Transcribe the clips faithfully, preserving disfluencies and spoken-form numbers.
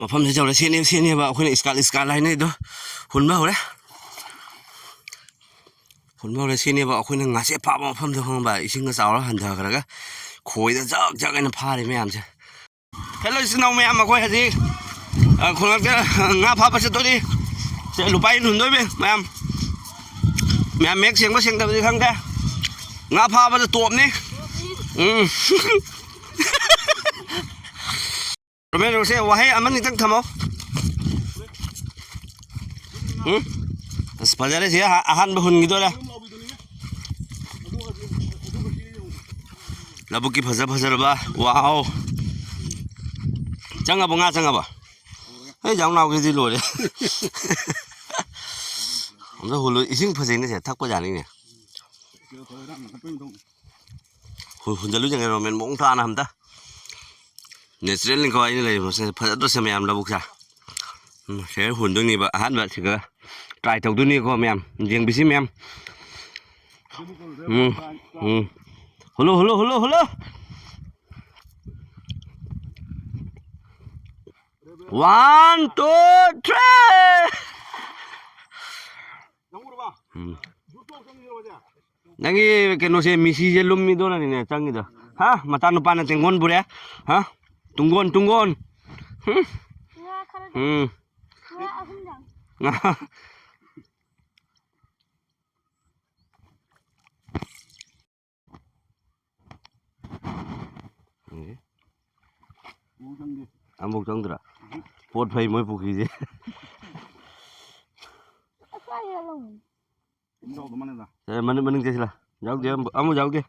ꯃꯐꯝꯁꯤ ꯌꯧꯔꯦ꯫ ꯁꯤꯅꯦ, ꯁꯤꯅꯦꯕ ꯑꯩꯈꯣꯏꯅ ꯏꯁꯀꯥꯜ, ꯏꯁꯀꯥꯜ ꯍꯥꯏꯅꯩꯗꯣ꯫ ꯍꯨꯟꯕ ꯍꯧꯔꯦ꯫ ꯍꯨꯟꯕ ꯍꯧꯔꯦ꯫ ꯁꯤꯅꯦꯕ ꯑꯩꯈꯣꯏꯅ ꯉꯥꯁꯦ ꯐꯥꯕ ꯃꯐꯝꯗꯣ, ꯈꯪꯉꯕ? ꯏꯁꯤꯡꯒ ꯆꯥꯎꯔ ꯍꯟꯊꯈ꯭ꯔꯒ ꯈꯣꯏꯗ ꯖꯛ ꯖꯛ ꯍꯥꯏꯅ ꯐꯥꯔꯤ ꯃꯌꯥꯝꯁꯦ꯫ ꯍꯦꯜꯂꯣ, ꯏꯆꯤꯟ ꯏꯅꯥꯎ ꯃꯌꯥꯝ, ꯑꯩꯈꯣꯏ ꯍꯧꯖꯤꯛ, ꯑ, ꯈꯨꯡꯒꯪꯗ, ꯑ, ꯉꯥ ꯐꯥꯕ ꯆꯠꯇꯣꯔꯤ꯫ ꯁꯦ, ꯂꯨꯄꯥ ꯑꯅꯤ ꯍꯨꯟꯗꯣꯏꯅꯦ ꯃꯌꯥꯝ꯫ ꯃꯌꯥꯝ ꯃꯌꯦꯛ ꯁꯦꯡꯕ ꯁꯦꯡꯗꯕꯗꯤ ꯈꯪꯗꯦ꯫ ꯉꯥ ꯐꯥꯕꯗ ꯇꯣꯞꯅꯤ꯫ ꯎꯝ꯫ ꯔꯣꯃꯦꯟ ꯔꯣꯁꯦ ꯋꯥꯍꯩ ꯑꯃꯅꯤꯇꯪ ꯊꯝꯃꯣ꯫ ꯎꯝ? ꯑꯁ, ꯐꯖꯔꯦ ꯁꯤ ꯑꯍ-, ꯑꯍꯥꯟꯕ ꯍꯨꯟꯈꯤꯗꯣꯔꯦ꯫ ꯂꯧꯕꯨꯛꯀꯤ ꯐꯖ ꯐꯖꯔꯕ꯫ ꯋꯥꯎ! ꯆꯪꯉꯕꯣ? ꯉꯥ ꯆꯪꯉꯕꯣ? ꯑꯩ ꯌꯥꯝ ꯅꯥꯎꯈꯤꯗꯤ ꯂꯣꯏꯔꯦ꯫ ꯑꯝꯇ ꯍꯨꯜꯂꯨ꯫ ꯏꯁꯤꯡ ꯐꯖꯩꯅꯦ ꯁꯦ, ꯊꯛꯄ ꯌꯥꯅꯤꯅꯦ꯫ ꯍꯨ-, ꯍꯨꯟꯖꯜꯂꯨ ꯌꯦꯡꯉꯦ ꯔꯣꯃꯦꯟ, ꯃꯑꯣꯡ ꯇꯥꯅ ꯑꯝꯇ꯫ ꯅꯦꯆꯔꯦꯜꯅꯤꯀꯣ ꯑꯩꯅ ꯂꯩꯔꯤꯕꯁꯦ꯫ ꯐꯖꯗ꯭ꯔꯣꯁꯦ ꯃꯌꯥꯝ ꯂꯧꯕꯨꯛꯁꯦ? ꯎꯝ, ꯁꯤꯗ ꯍꯨꯟꯗꯣꯏꯅꯦꯕ ꯑꯍꯥꯟꯕ ꯁꯤꯒ try ꯇꯧꯗꯣꯏꯅꯤꯀꯣ ꯃꯌꯥꯝ꯫ ꯌꯦꯡꯕꯤꯁꯤ ꯃꯌꯥꯝ꯫ ꯎꯝ, ꯎꯝ꯫ ꯍꯨꯜꯂꯨ, ꯍꯨꯜꯂꯨ, ꯍꯨꯜꯂꯨ, ꯍꯨꯜꯂꯨ꯫ One, two, three꯫ ꯎꯝ꯫ ꯅꯪꯒꯤ ꯀꯩꯅꯣꯁꯦ, ꯃꯤꯁꯤꯁꯦ ꯂꯨꯝꯃꯤꯗꯣꯅꯅꯤꯅꯦ ꯆꯪꯉꯤꯗꯣ꯫ ꯍꯥ? ꯃꯆꯥꯅꯨꯄꯥꯅ ꯇꯦꯡꯒꯣꯟ ꯄꯨꯔꯦ꯫ ꯍꯥ? ꯇꯨꯡꯒꯣꯟ, ꯇꯨꯡꯒꯣꯟ꯫ ꯍꯨꯝ? ꯉꯥ ꯈꯔ ꯎꯝ꯫ ꯉꯥ ꯑꯍꯨꯝꯗꯪ꯫ ꯉꯥ꯫ ꯑꯦ꯫ ꯑꯃꯨꯛ ꯆꯪꯗ꯭ꯔꯥ? ꯄꯣꯠ ꯐꯩ ꯃꯣꯏ ꯄꯨꯈ꯭ꯔꯤꯁꯦ꯫ ꯑꯁ꯭ꯋꯥꯏꯗ ꯂꯧꯅꯤ꯫ ꯑꯦ, ꯃꯅꯤꯡ, ꯃꯅꯤꯡ ꯆꯠꯁꯤꯂꯥ꯫ ꯌꯥꯎꯗꯦ, ꯑꯃ-, ꯑꯃꯨꯛ ꯌꯥꯎꯗꯦ꯫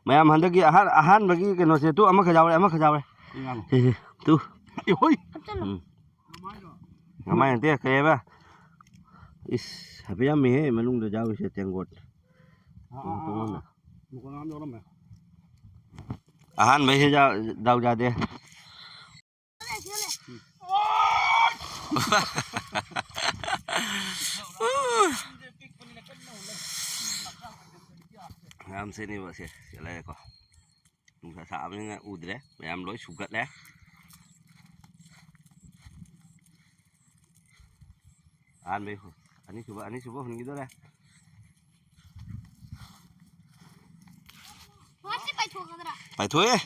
ꯃꯌꯥꯝ ꯍꯟꯗꯛꯀꯤ ꯑꯍꯥꯟ-, ꯑꯍꯥꯟꯕꯒꯤ ꯀꯩꯅꯣꯁꯦ, ꯇꯨ ꯑꯃꯈꯛ ꯌꯥꯎꯔꯦ, ꯑꯃꯈꯛ ꯌꯥꯎꯔꯦ꯫ ꯁꯤ ꯉꯥꯡꯉꯣ꯫ ꯁꯤ, ꯁꯤ, ꯇꯨ꯫ ꯑꯦ, ꯍꯣꯏ꯫ ꯎꯝ꯫ ꯉꯃꯥꯏ ꯅꯠꯇꯦ, ꯀꯩ ꯍꯥꯏꯕ? ꯏꯁ, ꯍꯥꯏꯐꯦꯠ ꯌꯥꯝꯃꯤꯍꯦ, ꯃꯅꯨꯡꯗ ꯌꯥꯎꯔꯤꯁꯦ ꯇꯦꯡꯒꯣꯠ꯫ ꯑꯥ, ꯑꯥ, ꯑꯥ, ꯇꯣꯉꯥꯟꯅ꯫ ꯑꯥ꯫ ꯃꯈꯣꯟ ꯑꯃ ꯌꯥꯎꯔꯝꯃꯦ꯫ ꯑꯍꯥꯟꯕꯩꯁꯦ ꯗꯥꯎ ꯌꯥꯗꯦ꯫ ꯃꯌꯥꯝ ꯁꯤꯅꯦꯕ ꯁꯦ, ꯂꯩꯔꯦꯀꯣ꯫ ꯅꯨꯡꯁꯥ ꯁꯥꯕꯅꯤꯅ ꯎꯗ꯭ꯔꯦ, ꯃꯌꯥꯝ ꯂꯣꯏ ꯁꯨꯒꯠꯂꯦ꯫ ꯑꯍꯥꯟꯕꯩ ꯍꯨꯟ-, ꯑꯅꯤꯁꯨꯕ, ꯑꯅꯤꯁꯨꯕ ꯍꯨꯟꯈꯤꯗꯣꯔꯦ꯫ ꯃꯥꯁꯤ ꯄꯥꯏꯊꯣꯛꯀꯗ꯭ꯔꯥ? ꯄꯥꯏꯊꯣꯛꯑꯦ꯫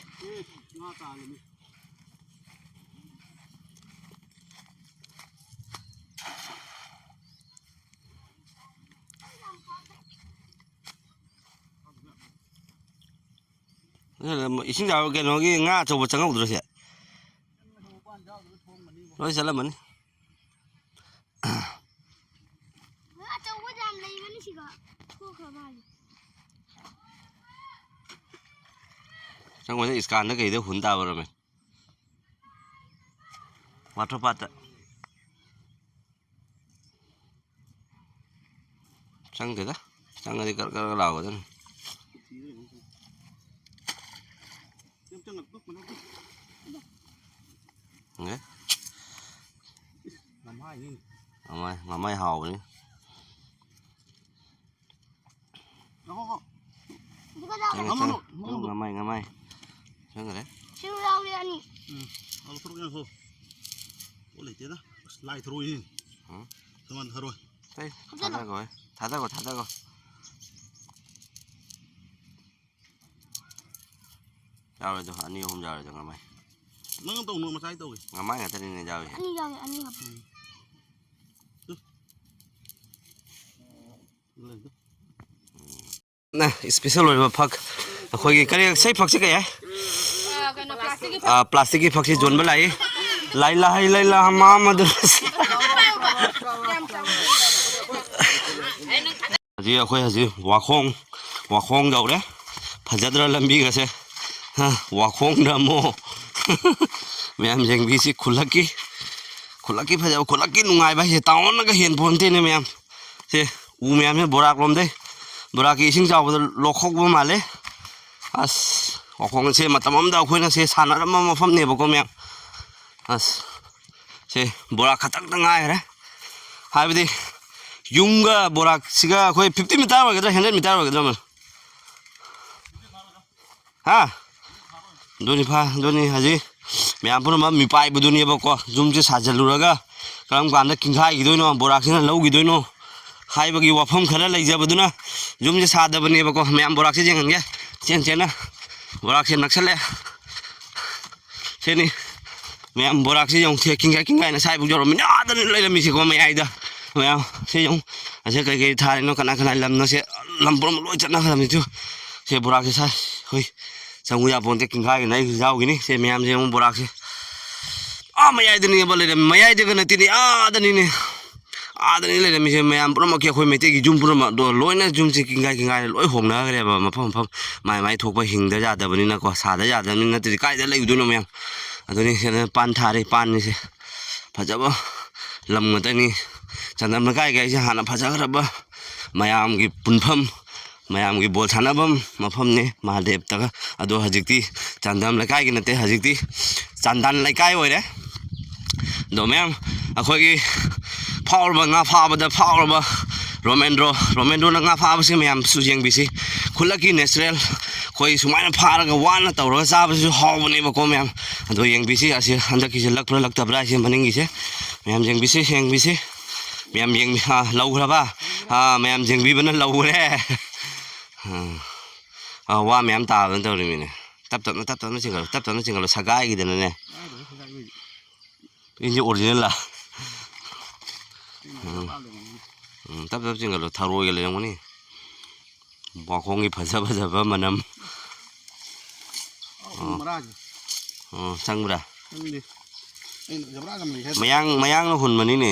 ꯏꯁꯤꯡ ꯆꯥꯎ-, ꯀꯩꯅꯣꯒꯤ ꯉꯥ ꯑꯆꯧꯕ ꯆꯪꯍꯧꯗ꯭ꯔꯣ ꯁꯤ? ꯂꯣꯏ ꯆꯠꯂꯝꯃꯅꯤ꯫ ꯉꯥ ꯑꯆꯧꯕ ꯌꯥꯝ ꯂꯩꯕꯅꯤ ꯁꯤꯒ꯫ ꯊꯣꯛꯈ꯭ꯔ ꯃꯥꯜꯂꯦ꯫ ꯆꯪꯉꯣꯏꯗ, ꯏꯁꯀꯥꯟꯗ ꯀꯩꯗ ꯍꯨꯟ ꯇꯥꯕ ꯔꯃꯦꯟ꯫ ꯋꯥꯇꯔ ꯄꯥꯠꯇ꯫ ꯆꯪꯗꯦꯗ꯫ ꯆꯪꯉꯗꯤ ꯒꯔ ꯒꯔ ꯂꯥꯎꯒꯗꯕꯅꯤ꯫ ꯉꯦ? ꯉꯃꯥꯏ, ꯉꯃꯥꯏ ꯍꯥꯎꯕꯅꯤ꯫ ꯆꯪꯉꯦ, ꯆꯪꯉꯦ꯫ ꯉꯃꯥꯏ, ꯉꯃꯥꯏ꯫ ꯆꯪꯈ꯭ꯔꯦ꯫ ꯁꯤꯁꯨ ꯌꯥꯎꯔꯦ ꯑꯅꯤ꯫ ꯎꯝ, ꯑꯥ, ꯂꯧꯊꯣꯔꯛꯑꯣ, ꯉꯥꯏꯈꯣ꯫ ꯄꯣꯠ ꯂꯩꯇꯦꯗ꯫ ꯑꯁ, ꯂꯥꯏ ꯊꯔꯣꯏꯅꯤ꯫ ꯎꯝ꯫ ꯊꯝꯕꯥꯜ ꯊꯔꯣꯏ꯫ ꯑꯇꯩ ꯍꯥꯞꯆꯜꯂꯣ꯫ ꯊꯥꯗꯈꯣ, ꯊꯥꯗꯈꯣ, ꯊꯥꯗꯈꯣ꯫ ꯌꯥꯎꯔꯦꯗꯣ, ꯑꯅꯤ ꯑꯍꯨꯝ ꯌꯥꯎꯔꯦꯗꯣ, ꯉꯃꯥꯏ꯫ ꯅꯪ ꯇꯧꯅꯨ, ꯃꯆꯥ ꯑꯩ ꯇꯧꯒꯦ꯫ ꯉꯃꯥꯏ ꯉꯥꯛꯇꯅꯤꯅꯦ ꯌꯥꯎꯔꯤꯁꯦ꯫ ꯑꯅꯤ ꯌꯥꯎꯔꯦ, ꯑꯅꯤ ꯍꯥꯞꯄꯣ꯫ ꯎꯝ꯫ ꯇꯨ꯫ ꯂꯩꯗꯣ꯫ ꯅ ꯏꯁꯄꯤꯁꯦꯜ ꯑꯣꯏꯕ ꯐꯛ, ꯑꯩꯈꯣꯏꯒꯤ ꯀꯔꯤ, ꯁꯤ ꯐꯛꯁꯤ ꯀꯩ ꯍꯥꯏ? ꯑꯥ, ꯀꯩꯅꯣ, ꯄ꯭ꯂꯥꯁꯇꯤꯛꯀꯤ ꯐꯛ꯫ ꯑꯥ, ꯄ꯭ꯂꯥꯁꯇꯤꯛꯀꯤ ꯐꯛꯁꯤ ꯌꯣꯟꯕ ꯂꯥꯛꯏ꯫ ꯂꯥꯏ ꯂꯥꯏ ꯂꯥꯏ ꯂꯥ ꯃꯥ ꯃꯗꯨ꯫ ꯌꯥꯝ ꯆꯥꯎ-, ꯍꯧꯖꯤꯛ ꯑꯩꯈꯣꯏ ꯍꯧꯖꯤꯛ ꯋꯥꯈꯣꯡ, ꯋꯥꯈꯣꯡ ꯌꯧꯔꯦ꯫ ꯐꯖꯗ꯭ꯔꯥ ꯂꯝꯕꯤꯒꯁꯦ? ꯍꯥ, ꯋꯥꯈꯣꯡꯗ ꯑꯃꯨꯛ ꯃꯌꯥꯝ ꯌꯦꯡꯕꯤꯁꯤ ꯈꯨꯜꯂꯛꯀꯤ, ꯈꯨꯜꯂꯛꯀꯤ ꯐꯖꯕ, ꯈꯨꯜꯂꯛꯀꯤ ꯅꯨꯡꯉꯥꯏꯕ ꯍꯥꯏꯁꯦ ꯇꯥꯎꯟꯅꯒ ꯍꯦꯟ ꯄꯣꯟꯇꯦꯅꯦ ꯃꯌꯥꯝ꯫ ꯁꯦ, ꯎ ꯃꯌꯥꯝꯁꯦ ꯕꯣꯔꯥꯛ ꯂꯣꯝꯗꯩ, ꯕꯣꯔꯥꯛꯀꯤ ꯏꯁꯤꯡ ꯆꯥꯎꯕꯗ ꯂꯣꯛꯍꯧꯕ ꯃꯥꯜꯂꯦ꯫ ꯑꯁ, ꯋꯥꯈꯣꯡꯁꯦ ꯃꯇꯝ ꯑꯃꯗ ꯑꯩꯈꯣꯏꯅ ꯁꯦ ꯁꯥꯟꯅꯔꯝꯕ ꯃꯐꯝꯅꯦꯕꯀꯣ ꯃꯌꯥꯝ꯫ ꯑꯁ, ꯁꯦ ꯕꯣꯔꯥꯛ ꯈꯛꯇꯪꯗ ꯉꯥꯏꯈ꯭ꯔꯦ꯫ ꯍꯥꯏꯕꯗꯤ ꯌꯨꯝꯒ ꯕꯣꯔꯥꯛꯁꯤꯒ ꯑꯩꯈꯣꯏ fifty meter ꯑꯣꯏꯒꯗ꯭ꯔꯥ, hundred meter ꯑꯣꯏꯒꯗ꯭ꯔꯥ ꯑꯃ? ꯍꯥ? ꯑꯗꯨꯅꯤ ꯐꯥ-, ꯑꯗꯨꯅꯤ ꯍꯧꯖꯤꯛ ꯃꯌꯥꯝ ꯄꯨꯝꯅꯃꯛ ꯃꯤꯄꯥꯏꯕꯗꯨꯅꯦꯕꯀꯣ꯫ ꯌꯨꯝꯁꯦ ꯁꯥꯖꯤꯜꯂꯨꯔꯒ ꯀꯔꯝ ꯀꯥꯟꯗ ꯀꯤꯡꯈꯥꯏꯈꯤꯗꯣꯏꯅꯣ, ꯕꯣꯔꯥꯛꯁꯤꯅ ꯂꯧꯈꯤꯗꯣꯏꯅꯣ ꯍꯥꯏꯕꯒꯤ ꯋꯥꯐꯝ ꯈꯔ ꯂꯩꯖꯕꯗꯨꯅ ꯌꯨꯝꯁꯦ ꯁꯥꯗꯕꯅꯦꯕꯀꯣ꯫ ꯃꯌꯥꯝ ꯕꯣꯔꯥꯛꯁꯦ ꯌꯦꯡꯍꯟꯒꯦ꯫ ꯆꯦꯟ ꯆꯦꯟꯅ ꯕꯣꯔꯥꯛꯁꯦ ꯅꯛꯁꯜꯂꯦ꯫ ꯁꯤꯅꯤ꯫ ꯃꯌꯥꯝ ꯕꯣꯔꯥꯛꯁꯦ ꯌꯦꯡꯉꯨ꯫ ꯁꯦ ꯀꯤꯡꯈꯥꯏ ꯀꯤꯡꯈꯥꯏꯅ ꯁꯥꯏꯕꯨꯛ ꯌꯧꯔꯝꯃꯤꯅ ꯑꯥꯗꯅꯤ ꯂꯩꯔꯝꯃꯤꯁꯦꯀꯣ, ꯃꯌꯥꯏꯗ꯫ ꯃꯌꯥꯝ ꯁꯤ ꯌꯦꯡꯉꯨ꯫ ꯑꯁꯤ ꯀꯩꯀꯩ ꯊꯥꯔꯤꯅꯣ, ꯀꯅꯥ ꯀꯅꯥ ꯂꯝꯅꯣ? ꯁꯦ ꯂꯝ ꯄꯨꯝꯅꯃꯛ ꯂꯣꯏ ꯆꯠꯅꯈ꯭ꯔꯕꯅꯤ ꯇꯨ꯫ ꯁꯦ ꯕꯣꯔꯥꯛꯁꯦ ꯁꯥꯏ꯫ ꯍꯣꯏ꯫ ꯆꯪꯉꯨ ꯌꯥꯄꯣꯟꯇꯦ, ꯀꯤꯡꯈꯥꯏꯒꯤꯅ ꯑꯩꯁꯨ ꯌꯥꯎꯈꯤꯅꯤ꯫ ꯁꯦ ꯃꯌꯥꯝꯁꯦ ꯌꯦꯡꯉꯨ ꯕꯣꯔꯥꯛꯁꯦ꯫ ꯑꯥ ꯃꯌꯥꯏꯗꯅꯦꯕ ꯂꯩꯔꯝꯃꯤ꯫ ꯃꯌꯥꯏꯗꯒ ꯅꯠꯇꯦꯅꯦ, ꯑꯥꯗꯅꯤꯅꯦ꯫ ꯑꯥꯗꯅꯤ ꯂꯩꯔꯝꯃꯤꯁꯦ ꯃꯌꯥꯝ ꯄꯨꯝꯅꯃꯛꯀꯤ꯫ ꯑꯩꯈꯣꯏ ꯃꯩꯇꯩꯒꯤ ꯌꯨꯝ ꯄꯨꯝꯅꯃꯛ ꯑꯗꯣ ꯂꯣꯏꯅ ꯌꯨꯝꯁꯦ ꯀꯤꯡꯒꯥꯏ ꯀꯤꯡꯒꯥꯏꯅ ꯂꯣꯏ ꯍꯣꯡꯅꯈ꯭ꯔꯦꯕ꯫ ꯃꯐꯝ ꯃꯐꯝ ꯃꯥꯏ ꯃꯥꯏ ꯊꯣꯛꯄ ꯍꯤꯡꯗ ꯌꯥꯗꯕꯅꯤꯅꯀꯣ, ꯁꯥꯗ ꯌꯥꯗꯕꯅꯤꯅ, ꯅꯠꯇ꯭ꯔꯗꯤ ꯀꯥꯏꯗ ꯂꯩꯔꯨꯗꯣꯏꯅꯣ ꯃꯌꯥꯝ? ꯑꯗꯨꯅꯤ ꯁꯤꯗ ꯄꯥꯟ ꯊꯥꯔꯤ꯫ ꯄꯥꯟꯁꯦ ꯐꯖꯕ ꯂꯝ ꯉꯥꯛꯇꯅꯤ꯫ ꯆꯥꯟꯗꯝ ꯂꯩꯀꯥꯏꯒꯤ ꯍꯥꯏꯁꯦ ꯍꯥꯟꯅ ꯐꯖꯈ꯭ꯔꯕ ꯃꯌꯥꯝꯒꯤ ꯄꯨꯟꯐꯝ, ꯃꯌꯥꯝꯒꯤ ꯕꯣꯜ ꯁꯥꯟꯅꯐꯝ ꯃꯐꯝꯅꯤ ꯃꯍꯥꯗꯦꯕꯇꯒ꯫ ꯑꯗꯣ ꯍꯧꯖꯤꯛꯇꯤ ꯆꯥꯟꯗꯝ ꯂꯩꯀꯥꯏꯒꯤ ꯅꯠꯇꯦ, ꯍꯧꯖꯤꯛꯇꯤ ꯆꯥꯟꯗꯥꯟ ꯂꯩꯀꯥꯏ ꯑꯣꯏꯔꯦ꯫ ꯑꯗꯣ ꯃꯌꯥꯝ, ꯑꯩꯈꯣꯏꯒꯤ ꯐꯥꯎꯔꯕ, ꯉꯥ ꯐꯥꯕꯗ ꯐꯥꯎꯔꯕ ꯔꯣꯃꯦꯟꯗ꯭ꯔꯣ, ꯔꯣꯃꯦꯟꯗ꯭ꯔꯣꯅ ꯉꯥ ꯐꯥꯕꯁꯤ ꯃꯌꯥꯝꯁꯨ ꯌꯦꯡꯕꯤꯁꯤ꯫ ꯈꯨꯜꯂꯛꯀꯤ natural ꯑꯩꯈꯣꯏ ꯁꯨꯃꯥꯏꯅ ꯐꯥꯔꯒ ꯋꯥꯅ ꯇꯧꯔꯒ ꯆꯥꯕꯁꯤꯁꯨ ꯍꯥꯎꯕꯅꯦꯕꯀꯣ ꯃꯌꯥꯝ꯫ ꯑꯗꯣ ꯌꯦꯡꯕꯤꯁꯤ, ꯑꯁꯤ ꯍꯟꯗꯛꯀꯤꯁꯦ ꯂꯛꯄ꯭ꯔꯥ ꯂꯛꯇꯕ꯭ꯔꯥ ꯍꯥꯏꯁꯦ ꯃꯅꯤꯡꯒꯤꯁꯦ꯫ ꯃꯌꯥꯝ ꯌꯦꯡꯕꯤꯁꯤ, ꯌꯦꯡꯕꯤꯁꯤ꯫ ꯃꯌꯥꯝ ꯌꯦꯡꯕꯤ-, ꯑꯥ, ꯂꯧꯈ꯭ꯔꯕ? ꯑꯥ, ꯃꯌꯥꯝ ꯌꯦꯡꯕꯤꯕꯅ ꯂꯧꯈ꯭ꯔꯦ꯫ ꯑꯥ, ꯑꯥ, ꯋꯥ ꯃꯌꯥꯝ ꯇꯥꯕꯅ ꯇꯧꯔꯤꯃꯤꯅꯦ꯫ ꯇꯞ ꯇꯞꯅ, ꯇꯞ ꯇꯞꯅ ꯆꯤꯡꯈꯠꯂꯨ, ꯇꯞ ꯇꯞꯅ ꯆꯤꯡꯈꯠꯂꯨ, ꯁꯒꯥꯏꯒꯤꯗꯅꯅꯦ꯫ ꯏꯟꯁꯦ original ꯂꯥ? ꯎꯝ꯫ ꯎꯝ, ꯇꯞ ꯇꯞ ꯆꯤꯡꯈꯠꯂꯨ, ꯊꯔꯣꯏꯒ ꯂꯩꯔꯝꯒꯅꯤ꯫ ꯋꯥꯈꯣꯡꯒꯤ ꯐꯖ ꯐꯖꯕ ꯃꯅꯝ꯫ ꯑꯣ꯫ ꯃꯔꯥꯁꯦ꯫ ꯑꯣ, ꯆꯪꯕ꯭ꯔꯥ? ꯆꯪꯗꯦ꯫ ꯑꯩꯅ ꯖꯕ꯭ꯔꯥ ꯌꯥꯝ ꯂꯩ ꯍꯥꯏꯗꯣ꯫ ꯃꯌꯥꯡ, ꯃꯌꯥꯡꯅ ꯍꯨꯟꯕꯅꯤꯅꯦ꯫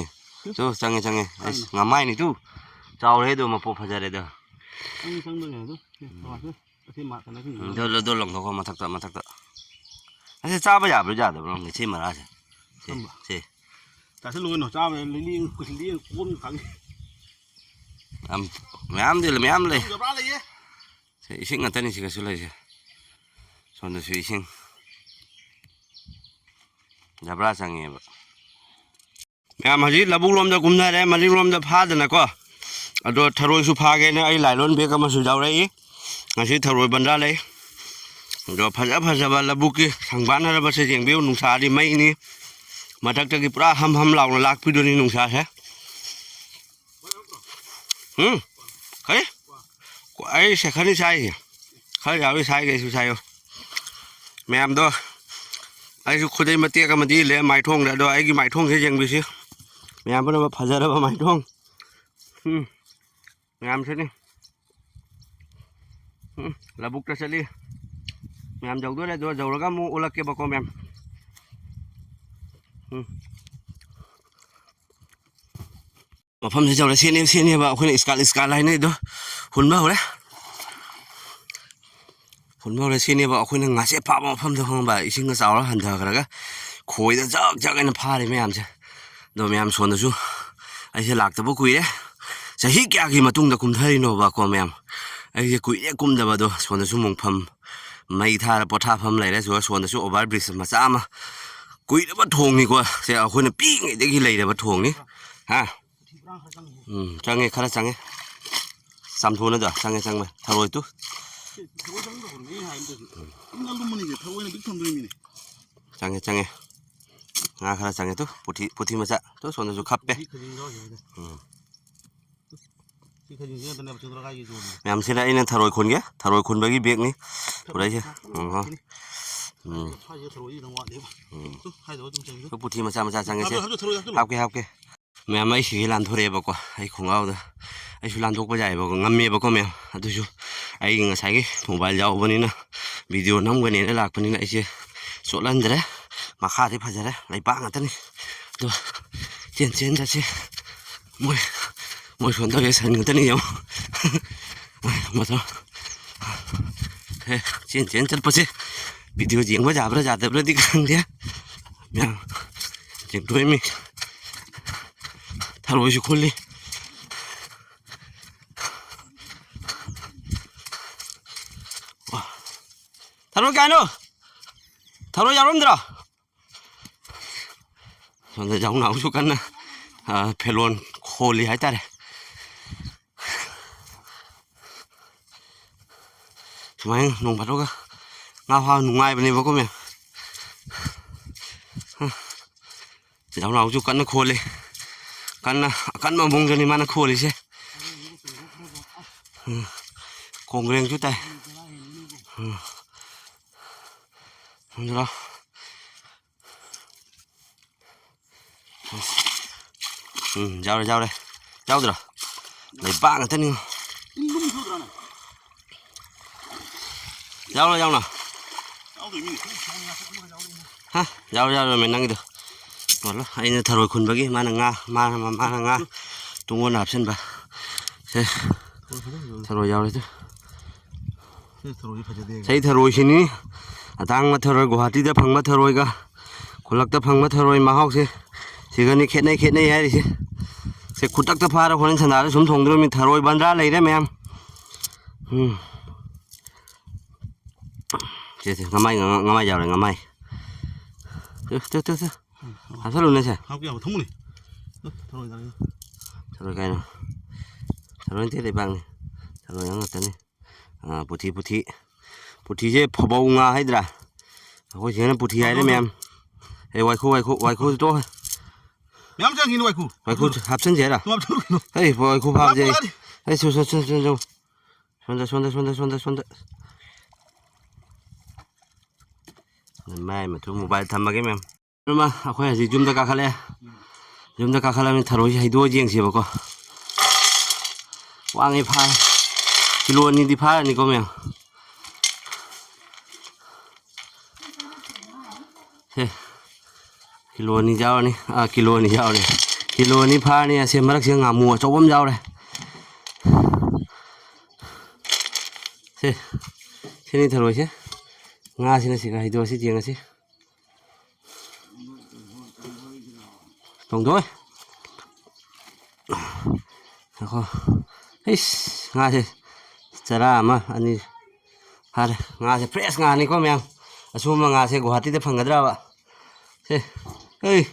ꯇꯨ, ꯆꯪꯉꯦ, ꯆꯪꯉꯦ꯫ ꯑꯁ, ꯀꯥꯏꯅꯣ? ꯉꯝꯃꯥꯏꯅꯤ ꯇꯨ꯫ ꯆꯥꯎꯔꯦ ꯑꯗꯨ, ꯃꯄꯣꯛ ꯐꯖꯔꯦ ꯑꯗꯨ꯫ ꯆꯪ-, ꯆꯪꯕ ꯌꯥꯏ ꯑꯗꯨ꯫ ꯁꯦ, ꯎꯝ꯫ ꯇꯧꯔꯁꯦ꯫ ꯑꯁꯤ ꯃꯥ-, ꯀꯩꯅꯣꯁꯤꯡꯁꯦ ꯎꯝ, ꯑꯗꯨ, ꯑꯗꯨ ꯂꯪꯊꯣꯛꯈꯣ ꯃꯊꯛꯇ, ꯃꯊꯛꯇ꯫ ꯑꯁꯤ ꯆꯥꯕ ꯌꯥꯕ꯭ꯔꯥ ꯌꯥꯗꯕ꯭ꯔꯥ ꯈꯪꯗꯦ, ꯁꯤ ꯃꯔꯥꯁꯦ꯫ ꯁꯤ, ꯀꯔꯝꯕ? ꯁꯤ꯫ ꯆꯥꯁꯤꯜꯂꯨ ꯀꯩꯅꯣ, ꯆꯥꯕ ꯌꯥꯏ, ꯂꯤꯂꯤ, ꯂꯤꯂꯤ ꯀꯣꯟ ꯈꯪꯉꯤ꯫ ꯌꯥꯝ, ꯃꯌꯥꯝꯗꯤ ꯂꯩ, ꯃꯌꯥꯝ ꯂꯩ꯫ ꯖꯕ꯭ꯔꯥ ꯂꯩꯌꯦ꯫ ꯁꯤ ꯏꯁꯤꯡ ꯉꯥꯛꯇꯅꯤ ꯁꯤꯒꯁꯨ ꯂꯩꯔꯤꯁꯦ꯫ ꯁꯣꯝꯗꯁꯨ ꯏꯁꯤꯡ꯫ ꯖꯕ꯭ꯔꯥ ꯆꯪꯉꯦꯕ꯫ ꯃꯌꯥꯝ ꯍꯧꯖꯤꯛ ꯂꯧꯕꯨꯛ ꯂꯣꯝꯗ ꯀꯨꯝꯅꯔꯦ, ꯃꯅꯤꯡꯂꯣꯝꯗ ꯐꯥꯗꯅꯀꯣ꯫ ꯑꯗꯣ ꯊꯔꯣꯏꯁꯨ ꯐꯥꯒꯦꯅ ꯑꯩ ꯂꯥꯏꯂꯣꯟ bag ꯑꯃꯁꯨ ꯌꯥꯎꯔꯛꯏ꯫ ꯉꯁꯤ ꯊꯔꯣꯏ ꯕꯟꯗ꯭ꯔꯥ ꯂꯩ꯫ ꯑꯗꯣ ꯐꯖ ꯐꯖꯕ ꯂꯧꯕꯨꯛꯀꯤ ꯁꯪꯕꯥꯟꯅꯔꯕꯁꯦ ꯌꯦꯡꯕꯤꯌꯨ, ꯅꯨꯡꯁꯥꯗꯤ ꯃꯩꯅꯤ꯫ ꯃꯊꯛꯇꯒꯤ ꯄꯨꯔꯥ ꯍꯝ ꯍꯝ ꯂꯥꯎꯅ ꯂꯥꯛꯄꯤꯗꯣꯏꯅꯤ ꯅꯨꯡꯁꯥꯁꯦ꯫ ꯎꯝ, ꯀꯔꯤ? ꯑꯩ ꯁꯦꯈꯟꯅꯤ ꯁꯥꯏꯁꯦ꯫ ꯈꯔ ꯌꯥꯎꯏ ꯁꯥꯏꯒꯦꯁꯨ ꯁꯥꯏꯌꯨ꯫ ꯃꯌꯥꯝꯗꯣ, ꯑꯩꯁꯨ ꯈꯨꯗꯩ ꯃꯇꯦꯛ ꯑꯃꯗꯤ ꯏꯜꯂꯦ ꯃꯥꯏꯊꯣꯡꯗ, ꯑꯗꯣ ꯑꯩꯒꯤ ꯃꯥꯏꯊꯣꯡꯁꯦ ꯌꯦꯡꯕꯤꯁꯤ꯫ ꯃꯌꯥꯝ ꯄꯨꯝꯅꯃꯛ ꯐꯖꯔꯕ ꯃꯥꯏꯊꯣꯡ꯫ ꯎꯝ, ꯃꯌꯥꯝꯁꯤꯅꯤ꯫ ꯎꯝ, ꯂꯧꯕꯨꯛꯇ ꯆꯠꯂꯤ꯫ ꯃꯌꯥꯝ ꯌꯧꯗꯣꯔꯦ, ꯑꯗꯣ ꯌꯧꯔꯒ ꯑꯃꯨꯛ ꯎꯠꯂꯛꯀꯦꯕꯀꯣ, ꯃꯌꯥꯝ꯫ ꯎꯝ꯫ ꯃꯐꯝꯁꯤ ꯌꯧꯔꯦ, ꯁꯤꯅꯦ, ꯁꯤꯅꯦꯕ ꯑꯩꯈꯣꯏꯅ ꯏꯁꯀꯥꯜ, ꯏꯁꯀꯥꯜ ꯍꯥꯏꯅꯩꯗꯣ꯫ ꯍꯨꯟꯕ ꯍꯧꯔꯦ꯫ ꯍꯨꯟꯕ ꯍꯧꯔꯦ, ꯁꯤꯅꯦꯕ ꯑꯩꯈꯣꯏꯅ ꯉꯥꯁꯦ ꯐꯥꯕ ꯃꯐꯝꯗꯣ, ꯈꯪꯕ? ꯏꯁꯤꯡꯒ ꯆꯥꯎꯔ ꯍꯟꯊꯈ꯭ꯔꯒ ꯈꯣꯏꯗ ꯖꯛ ꯖꯛ ꯍꯥꯏꯅ ꯐꯥꯔꯦ ꯃꯌꯥꯝꯁꯦ꯫ ꯑꯗꯣ ꯃꯌꯥꯝ ꯁꯣꯝꯗꯁꯨ ꯑꯩꯁꯦ ꯂꯥꯛꯇꯕ ꯀꯨꯏꯔꯦ꯫ ꯆꯍꯤ ꯀꯌꯥꯒꯤ ꯃꯇꯨꯡꯗ ꯀꯨꯝꯊꯔꯤꯅꯣꯕꯀꯣ ꯃꯌꯥꯝ? ꯑꯩꯁꯦ ꯀꯨꯏꯔꯦ ꯀꯨꯝꯗꯕ꯫ ꯑꯗꯣ ꯁꯣꯝꯗꯁꯨ ꯃꯣꯡꯐꯝ ꯃꯩ ꯊꯥꯔ ꯄꯣꯊꯥꯐꯝ ꯂꯩꯔꯦ꯫ ꯑꯗꯨꯒ ꯁꯣꯝꯗꯁꯨ over bridge ꯃꯆꯥ ꯑꯃ, ꯀꯨꯏꯔꯕ ꯊꯣꯡꯅꯤꯀꯣ꯫ ꯁꯦ ꯑꯩꯈꯣꯏꯅ ꯄꯤꯛꯏꯉꯩꯗꯒꯤ ꯂꯩꯔꯕ ꯊꯣꯡꯅꯤ꯫ ꯍꯥ? ꯎꯝ, ꯆꯪꯉꯦ, ꯈꯔ ꯆꯪꯉꯦ꯫ ꯆꯥꯝꯊꯣꯛꯅꯗ ꯆꯪꯉꯦ, ꯆꯪꯕ ꯊꯔꯣꯏ ꯇꯨ꯫ ꯊꯔꯣꯏ ꯆꯪꯗꯕꯅꯦ ꯑꯩꯅ ꯍꯥꯏꯕꯗꯁꯨ꯫ ꯏꯪꯅ ꯂꯨꯝꯃꯅꯤꯁꯦ, ꯊꯔꯣꯏꯅ ꯄꯤꯛ ꯊꯝꯗꯣꯏꯅꯤꯅꯦ꯫ ꯆꯪꯉꯦ, ꯆꯪꯉꯦ꯫ ꯉꯥ ꯈꯔ ꯆꯪꯉꯦ ꯇꯨ, ꯄꯨꯊꯤ, ꯄꯨꯊꯤ ꯃꯆꯥ꯫ ꯇꯨ, ꯁꯣꯝꯗꯁꯨ ꯈꯞꯄꯦ꯫ ꯁꯤ ꯈꯖꯤꯡꯗꯣ ꯌꯦꯡꯉꯨꯅꯦ꯫ ꯎꯝ꯫ ꯁꯤ ꯈꯖꯤꯡꯁꯤꯅ ꯅꯠꯇꯅꯦꯕ ꯆꯤꯡꯊꯣꯔ ꯀꯥꯏꯒꯤ ꯌꯣꯜꯂꯤꯁꯦ꯫ ꯃꯌꯥꯝꯁꯤꯅ ꯑꯩꯅ ꯊꯔꯣꯏ ꯈꯨꯟꯒꯦ, ꯊꯔꯣꯏ ꯈꯨꯟꯕꯒꯤ bag ꯅꯤ ꯄꯨꯔꯛꯏꯁꯦ꯫ ꯎꯝ, ꯍꯣ꯫ ꯎꯝ꯫ ꯁ꯭ꯋꯥꯏꯁꯤꯗ ꯊꯔꯣꯏꯁꯤ ꯈꯤꯇꯪ ꯋꯥꯠꯂꯤꯕ꯫ ꯎꯝ꯫ ꯇꯨ, ꯁ꯭ꯋꯥꯏꯗ ꯑꯗꯨꯝ ꯆꯪꯉꯦ꯫ ꯇꯨ, ꯄꯨꯊꯤ ꯃꯆꯥ ꯃꯆꯥ ꯆꯪꯉꯦꯁꯦ꯫ ꯍꯥꯞꯀꯦ, ꯍꯥꯞꯀꯦ, ꯊꯔꯣꯏ ꯍꯥꯞꯆꯤꯜꯂꯣ꯫ ꯍꯥꯞꯀꯦ, ꯍꯥꯞꯀꯦ꯫ ꯃꯌꯥꯝ ꯑꯩ ꯁꯤꯒꯦ ꯂꯥꯟꯊꯣꯔꯛꯑꯦꯕꯀꯣ, ꯑꯩ ꯈꯣꯡꯒ꯭ꯔꯥꯎꯗ꯫ ꯑꯩꯁꯨ ꯂꯥꯟꯊꯣꯛꯄ ꯌꯥꯏꯑꯕꯀꯣ, ꯉꯝꯃꯦꯕꯀꯣ ꯃꯌꯥꯝ꯫ ꯑꯗꯨꯁꯨ ꯑꯩꯒꯤ ꯉꯁꯥꯏꯒꯤ mobile ꯌꯥꯎꯕꯅꯤꯅ, video ꯅꯝꯒꯅꯦꯅ ꯂꯥꯛꯄꯅꯤꯅ ꯑꯩꯁꯦ ꯆꯣꯠꯍꯟꯗ꯭ꯔꯦ꯫ ꯃꯈꯥꯗꯤ ꯐꯖꯔꯦ, ꯂꯩꯄꯥꯛ ꯉꯥꯛꯇꯅꯤ꯫ ꯑꯗꯣ ꯆꯦꯟ ꯆꯦꯟ ꯆꯠꯁꯤ꯫ ꯃꯣꯏ, ꯃꯣꯏ ꯁꯣꯝꯗ ꯁꯟ ꯉꯥꯛꯇꯅꯤ ꯌꯦꯡꯉꯣ꯫ ꯃꯊꯪ꯫ ꯍꯦ, ꯆꯦꯟ ꯆꯦꯟ ꯆꯠꯄꯁꯦ video ꯌꯦꯡꯕ ꯌꯥꯕ꯭ꯔꯥ ꯌꯥꯗꯕ꯭ꯔꯥꯗꯤ ꯈꯪꯗꯦ꯫ ꯃꯌꯥꯝ ꯌꯦꯡꯊꯣꯛꯏꯃꯤ꯫ ꯊꯔꯣꯏꯁꯨ ꯈꯨꯜꯂꯤ꯫ ꯊꯔꯣꯏ ꯀꯥꯏꯅꯣ? ꯊꯔꯣꯏ ꯌꯥꯎꯔꯝꯗ꯭ꯔꯣ? ꯁꯣꯝꯗ ꯌꯥꯎꯅꯥꯎꯁꯨ ꯀꯟꯅ, ꯑ, ꯐꯦꯂꯣꯟ ꯈꯣꯜꯂꯤ ꯍꯥꯏꯇꯥꯔꯦ꯫ ꯁꯨꯃꯥꯏꯅ ꯅꯣꯡ ꯐꯥꯗꯣꯛꯒ ꯉꯥ ꯐꯥꯕ ꯅꯨꯡꯉꯥꯏꯕꯅꯦꯕꯀꯣ ꯃꯌꯥꯝ꯫ ꯌꯥꯝ ꯂꯥꯎꯁꯨ ꯀꯟꯅ ꯈꯣꯜꯂꯤ꯫ ꯀꯟꯅ, ꯑꯀꯟꯕ ꯃꯑꯣꯡꯗꯅꯤ ꯃꯥꯅ ꯈꯣꯜꯂꯤꯁꯦ꯫ ꯎꯝ꯫ ꯀꯣꯡꯒ꯭ꯔꯦꯡꯁꯨ ꯇꯥꯏ꯫ ꯎꯝ꯫ ꯎꯝ꯫ ꯎꯝ, ꯌꯥꯎꯔꯦ, ꯌꯥꯎꯔꯦ꯫ ꯌꯥꯎꯗ꯭ꯔꯣ? ꯂꯩꯕꯥꯛ ꯉꯥꯛꯇꯅꯤ꯫ ꯌꯥꯎꯔꯣ, ꯌꯥꯎꯅꯣ꯫ ꯍꯥ? ꯌꯥꯎꯔꯣ, ꯌꯥꯎꯔꯣ, ꯃꯦ, ꯅꯪꯒꯤꯗꯣ꯫ ꯌꯥꯎꯔꯣ꯫ ꯑꯩꯅ ꯊꯔꯣꯏ ꯈꯨꯟꯕꯒꯤ, ꯃꯥꯅ ꯉꯥ, ꯃꯥꯅ, ꯃꯥꯅ ꯉꯥ ꯇꯨꯡꯒꯣꯟꯗ ꯍꯥꯞꯆꯤꯟꯕ꯫ ꯁꯦ, ꯊꯔꯣꯏ ꯌꯥꯎꯔꯦ, ꯇꯨ꯫ ꯁꯤ ꯊꯔꯣꯏꯁꯤ ꯐꯖꯗꯦ꯫ ꯁꯤ ꯊꯔꯣꯏꯁꯤꯅꯤ꯫ ꯑꯇꯥꯡꯕ ꯊꯔꯣꯏ, ꯒꯨꯋꯥꯍꯥꯇꯤꯗ ꯐꯪꯕ ꯊꯔꯣꯏꯒ ꯈꯨꯜꯂꯛꯇ ꯐꯪꯕ ꯊꯔꯣꯏ ꯃꯍꯥꯎꯁꯦ ꯁꯤꯒꯅꯤ ꯈꯦꯠꯅꯩ, ꯈꯦꯠꯅꯩ ꯍꯥꯏꯔꯤꯁꯦ꯫ ꯁꯦ ꯈꯨꯗꯛꯇ ꯐꯥꯔ ꯍꯣꯔꯦꯟ ꯁꯟꯗꯥꯗ ꯁꯨꯝ ꯊꯣꯡꯗꯣꯔꯃꯤ꯫ ꯊꯔꯣꯏ ꯕꯟꯗ꯭ꯔꯥ ꯂꯩꯔꯦ ꯃꯌꯥꯝ꯫ ꯎꯝ꯫ ꯁꯦ, ꯁꯦ, ꯉꯃꯥꯏ, ꯉꯃꯥꯏ, ꯉꯃꯥꯏ ꯌꯥꯎꯔꯦ, ꯉꯃꯥꯏ꯫ ꯇꯨ, ꯇꯨ, ꯇꯨ, ꯇꯨ꯫ ꯍꯥꯞꯆꯜꯂꯨꯅꯦ, ꯁꯦ꯫ ꯍꯥꯞꯄ ꯌꯥꯕ ꯊꯝꯃꯨꯅꯦ꯫ ꯊꯔꯣꯏ ꯆꯥꯅꯤꯡꯉꯤ꯫ ꯊꯔꯣꯏ ꯀꯥꯏꯅꯣ? ꯊꯔꯣꯏ ꯅꯠꯇꯦ, ꯂꯩꯕꯥꯛꯅꯤ꯫ ꯊꯔꯣꯏ ꯉꯥꯛꯇꯅꯤ꯫ ꯑꯥ, ꯄꯨꯊꯤ, ꯄꯨꯊꯤ꯫ ꯄꯨꯊꯤꯁꯦ ꯐꯕꯧ ꯉꯥ ꯍꯥꯏꯗ꯭ꯔꯥ? ꯑꯩꯈꯣꯏ ꯁꯤꯗꯅ ꯄꯨꯊꯤ ꯍꯥꯏꯔꯦ ꯃꯌꯥꯝ꯫ ꯑꯦ, ꯋꯥꯏꯈꯨ, ꯋꯥꯏꯈꯨ, ꯋꯥꯏꯈꯨ ꯇꯣꯛꯑꯣ꯫ ꯃꯌꯥꯝ ꯆꯪꯉꯤꯅꯦ ꯋꯥꯏꯈꯨ꯫ ꯋꯥꯏꯈꯨ ꯍꯥꯞꯆꯤꯟꯁꯦ ꯍꯥꯏꯔꯣ? ꯇꯨ ꯍꯥꯞꯆꯤꯜꯂꯨ ꯀꯩꯅꯣ꯫ ꯑꯩ ꯋꯥꯏꯈꯨ ꯐꯥꯕꯁꯦ꯫ ꯂꯥꯞꯄ ꯃꯥꯜꯂꯤ꯫ ꯑꯩ ꯁꯣ-, ꯁꯣ-, ꯁꯣ-, ꯁꯣ-, ꯁꯣ-, ꯁꯣꯝꯗ, ꯁꯣꯝꯗ, ꯁꯣꯝꯗ, ꯁꯣꯝꯗ꯫ ꯃꯥꯏ ꯃꯊꯨ mobile ꯊꯝꯃꯒꯦ ꯃꯌꯥꯝ꯫ ꯑꯃ, ꯑꯩꯈꯣꯏ ꯍꯧꯖꯤꯛ ꯌꯨꯝꯗ ꯀꯥꯈꯠꯂꯛꯑꯦ꯫ ꯌꯨꯝꯗ ꯀꯥꯈꯠꯂꯕꯅꯤꯅ ꯊꯔꯣꯏꯁꯦ ꯍꯩꯗꯣꯛꯑ ꯌꯦꯡꯁꯦꯕꯀꯣ꯫ ꯋꯥꯡꯉꯦ, ꯐꯥꯔꯦ꯫ ꯀꯤꯂꯣ ꯑꯅꯤꯗꯤ ꯐꯥꯔꯅꯤꯀꯣ ꯃꯌꯥꯝ꯫ ꯁꯦ, ꯀꯤꯂꯣ ꯑꯅꯤ ꯌꯥꯎꯔꯅꯤ꯫ ꯑꯥ, ꯀꯤꯂꯣ ꯑꯅꯤ ꯌꯥꯎꯔꯅꯤ꯫ ꯀꯤꯂꯣ ꯑꯅꯤ ꯐꯥꯔꯅꯤ꯫ ꯑꯁꯦ ꯃꯔꯛꯁꯤꯗ ꯉꯥꯃꯨ ꯑꯆꯧꯕ ꯑꯃ ꯌꯥꯎꯔꯦ꯫ ꯁꯦ, ꯁꯤꯅꯤ ꯊꯔꯣꯏꯁꯦ꯫ ꯉꯥꯁꯤꯅ ꯁꯤꯒ ꯍꯩꯗꯣꯛꯑꯁꯤ, ꯌꯦꯡꯉꯁꯤ꯫ ꯇꯣꯡꯗꯣꯏ꯫ ꯉꯥꯏꯈꯣ꯫ ꯏꯁ, ꯉꯥꯁꯦ ꯆꯔꯥ ꯑꯃ, ꯑꯅꯤ ꯐꯥꯔꯦ꯫ ꯉꯥꯁꯦ fresh ꯉꯥꯅꯤꯀꯣ ꯃꯌꯥꯝ꯫ ꯑꯁꯨꯝꯕ ꯉꯥꯁꯦ ꯒꯨꯋꯥꯍꯥꯇꯤꯗ ꯐꯪꯒꯗ꯭ꯔꯕ? ꯁꯦ, ꯑꯩ꯫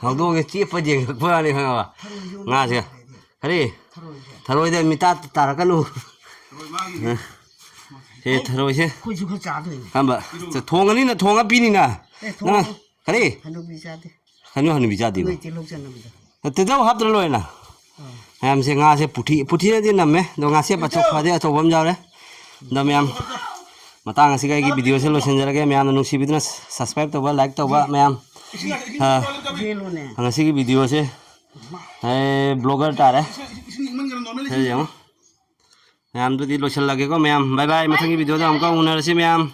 ꯍꯧꯗꯣꯡꯁꯦ ꯆꯦꯞꯄ ꯌꯦꯡꯉꯛꯄ ꯋꯥꯅꯤ, ꯈꯪꯉꯕ? ꯉꯥꯁꯦ꯫ ꯀꯔꯤ? ꯊꯔꯣꯏꯁꯦ꯫ ꯊꯔꯣꯏꯗ ꯃꯤꯇꯥ ꯇꯥꯔꯛꯀꯅꯨ꯫ ꯊꯔꯣꯏ ꯃꯥꯒꯤꯅꯦ꯫ ꯁꯦ ꯊꯔꯣꯏꯁꯦ꯫ ꯑꯩꯈꯣꯏꯁꯨ ꯈꯔ ꯆꯥꯗꯣꯏꯅꯦ꯫ ꯀꯔꯝꯕ? ꯆ-, ꯊꯣꯡꯉꯅꯤꯅ ꯊꯣꯡꯉ ꯄꯤꯅꯤꯅ꯫ ꯑꯦ, ꯊꯣꯡꯉꯣ꯫ ꯅꯪ ꯀꯔꯤ? ꯍꯅꯨꯕꯤ ꯆꯥꯗꯦ꯫ ꯍꯅꯨ ꯍꯅꯨꯕꯤ ꯆꯥꯗꯦꯕ꯫ ꯅꯣꯏ ꯇꯤꯜꯍꯧ ꯆꯅꯝꯗꯣ꯫ ꯇꯤꯜꯍꯧ ꯍꯥꯞꯇ꯭ꯔ ꯂꯣꯏꯅ꯫ ꯑꯥ꯫ ꯃꯌꯥꯝꯁꯦ ꯉꯥꯁꯦ ꯄꯨꯊꯤ, ꯄꯨꯊꯤꯅꯗꯤ ꯅꯝꯃꯦ꯫ ꯑꯗꯣ ꯉꯥꯁꯦ ꯑꯆꯧ-, ꯈ꯭ꯋꯥꯏꯗꯩ ꯑꯆꯧꯕ ꯑꯃ ꯌꯥꯎꯔꯦ꯫ ꯑꯗꯣ ꯃꯌꯥꯝ, ꯃꯇꯥꯡ ꯑꯁꯤꯒ ꯑꯩꯒꯤ videoꯁꯦ ꯂꯣꯏꯁꯤꯟꯖꯔꯒꯦ꯫ ꯃꯌꯥꯝꯅ ꯅꯨꯡꯁꯤꯕꯤꯗꯨꯅ subscribe ꯇꯧꯕ, like ꯇꯧꯕ ꯃꯌꯥꯝ꯫ ꯑꯥ, ꯌꯦꯜꯂꯣꯅꯦ꯫ ꯉꯁꯤꯒꯤ videoꯁꯦ, ꯑꯦ, vlogger ꯇꯥꯔꯦ꯫ ꯁꯤꯗ ꯌꯦꯡꯉꯣ꯫ ꯃꯌꯥꯝꯗꯨꯗꯤ ꯂꯣꯏꯁꯤꯜꯂꯒꯦꯀꯣ ꯃꯌꯥꯝ꯫ Bye bye꯫ ꯃꯊꯪꯒꯤ videoꯗ ꯑꯃꯨꯛꯀ ꯎꯅꯔꯁꯤ ꯃꯌꯥꯝ꯫